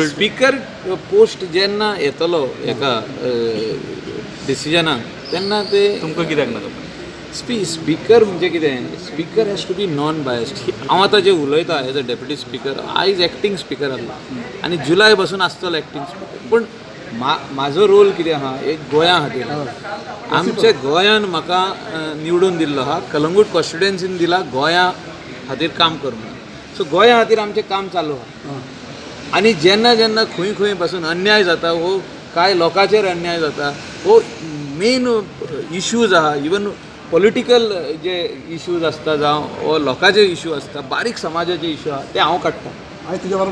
Speaker post जेन्ना येतलो एका डिसिजनाक तेन्ना ते तुमकां कित्याक नाका? स्पीकर म्हणजे कितें, speaker has to be non biased. हांव आतां जें उलयता एज अ डेप्युटी स्पीकर, आयज एक्टींग स्पीकर आसलो आनी जुलय पासून आसतलो एक्टींग स्पीकर, पूण म्हाजो रोल कितें आहा एक गोंया खातीर. आमच्या गोंयान म्हाका निवडून दिल्लो आहा, कलंगूट कॉन्स्टिट्युएन्सीन दिला गोंया खातीर काम कर म्हणून. सो गोंया खातीर आमचें काम चालू आहा आनी जेन्ना जेन्ना खंय खंय पासून अन्याय जाता वो कांय लोकांचेर अन्याय जाता वो मेन इश्यूज आहा, इवन पॉलिटिकल जे इश्यूज आसता जावं वो लोकांचे इश्यू आसता, बारीक समाजाचे इश्यू आहा ते हांव काडटा.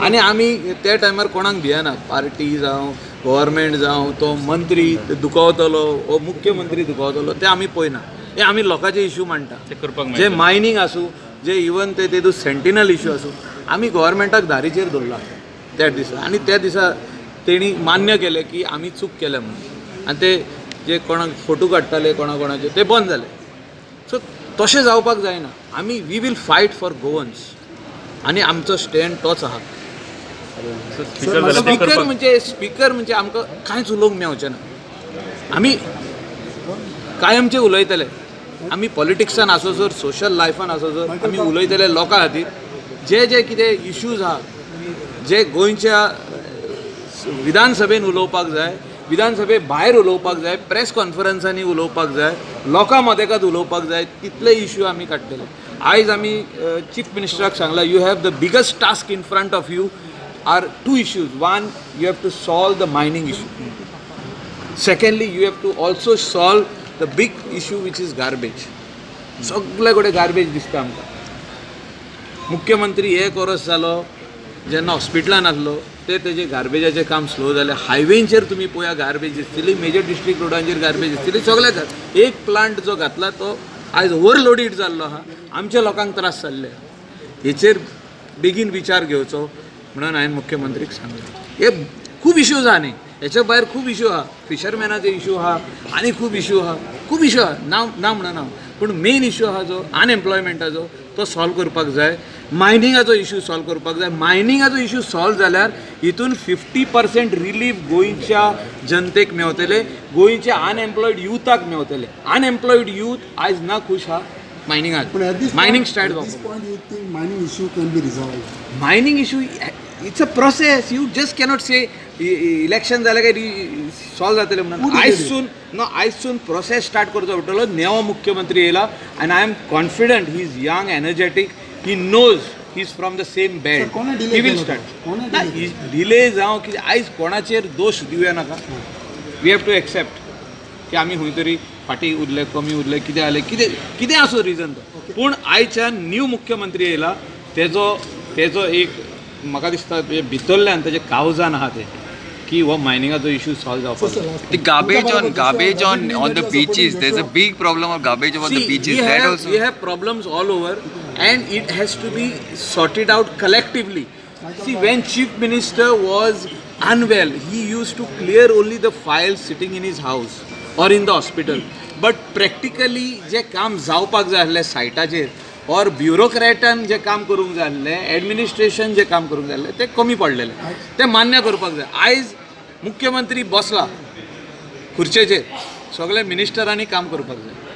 आनी आमी त्या टायमार कोणाक भियेना, पार्टी जावं गव्हर्मेंट जावं तो मंत्री दुखावतलो वो मुख्यमंत्री दुखावतलो ते आमी पळयना. हे आमी लोकांचे इश्यू मांडटा, जे मायनींग आसूं, जे इवन ते तेतून सेंटिनल इश्यू आसूं, आमी गव्हर्मेंटाक धारीचेर दवरला त्या दिसा. आनी त्या दिसा तेणी मान्य केलें की आमी चूक केल्या म्हणून, आनी ते जे कोणाक फोटो काडटाले कोणा कोणाचे ते बंद जाले. सो तशें जावपाक जायना. आमी we will fight for Goans आनी आमचो स्टँड तोच आहा. स्पीकर म्हणजे आमकां कांयच उलोवंक मेवचें ना. आमी कायमचे उलयतले, आमी पॉलिटिक्सान आसो सर, सोशल लायफान आसो सर, आमी उलयतले लोकां खातीर. जे जे कितें इश्यूज आहा जे गोंयच्या विधानसभेन उलोवपाक जाय, विधानसभे भायर उलोवपाक जाय, प्रेस कॉन्फरन्सांनी उलोवपाक जाय, लोकां मदेकात उलोवपाक जाय, तितले इश्यू आमी काडटले. आयज आमी चीफ मिनिस्टराक सांगलां, you have the biggest task in front of you are two issues. One, you have to solve the mining issue. Secondly, you have to also solve the big issue which is garbage. सगळे कडेन garbage दिसता आमकां. मुख्यमंत्री एक वर्स जालो जेन्ना हॉस्पिटलान आसलो ते तेजे गार्बेजाचें काम स्लो जालें. हायवेंचेर तुमी पळया गार्बेज दिसतली, मेजर डिस्ट्रिक्ट रोडांचेर गार्बेज दिसतली, सगळ्याक. एक प्लांट जो घातला तो आयज ओवरलोडीड जाल्लो आहा, आमच्या लोकांक त्रास जाल्ले. हेचेर बेगीन विचार घेवचो म्हणून हांवें मुख्यमंत्रीक सांगलें. हे खूब इश्यूज आहा न्ही, हेच्या भायर खूब इश्यू आहा, फिशरमॅनाचे इश्यू आहा आनी खूब इश्यू आहा, खूब इश्यू आहा, ना ना म्हणना, पूण मेन इश्यू आहा जो अनएम्प्लॉयमेंटाचो तो सॉल्व करपाक जाय, मायनिंगाचो इश्यू सॉल्व करपाक जाय. मायनिंगाचो इश्यू सॉल्व जाल्यार हितून 50% रिलीफ गोंयच्या जनतेक मेवतले, गोंयच्या अनएम्प्लॉयड युथाक मेवतले. अनएम्प्लॉयड यूथ आयज ना खूश आहा मायनिंगाक, मायनिंग स्टार्ट जावपाक. Mining issue it's a process, you just cannot say election जालें काय सॉल्व जातलें म्हणून. आयजसून नो, आयजसून प्रोसेस स्टार्ट करचो पडटलो. नवो मुख्यमंत्री येयला आनी I am confident he is young, energetic, he knows he is from the same bed, he will start. Delay जावं कितें, आयज कोणाचेर दोश दिवया नाका. We have to accept की आमी खंय तरी फाटीं उरले, कमी उरले, कितें जालें, कितें कितें आसूं रिजन तो, पूण आयच्यान न्यू मुख्यमंत्री येयला तेजो तेजो एक म्हाका दिसता भितरल्यान तेजे कावजान आहा तें की हो मायनिंगाचो इश्यू सॉल्व जावपाक जाय. The garbage on the beaches, there's a big problem of garbage on the beaches. That also we have problems all over and it has to be sorted out collectively. See, when Chief Minister was unwell, he used to clear only the files sitting in his house or in the hospital. But practically जे काम जावपाक जाय आसलें सायटाचेर और ब्युरोक्रॅटान जे काम करूंक जाय आसलें, administration जे काम करूंक जाय आसलें तें कमी पडलेलें, तें मान्य करपाक जाय. आयज मुख्यमंत्री बसला खुर्चेचेर, सगळे मिनिस्टरांनी काम करपाक जाय.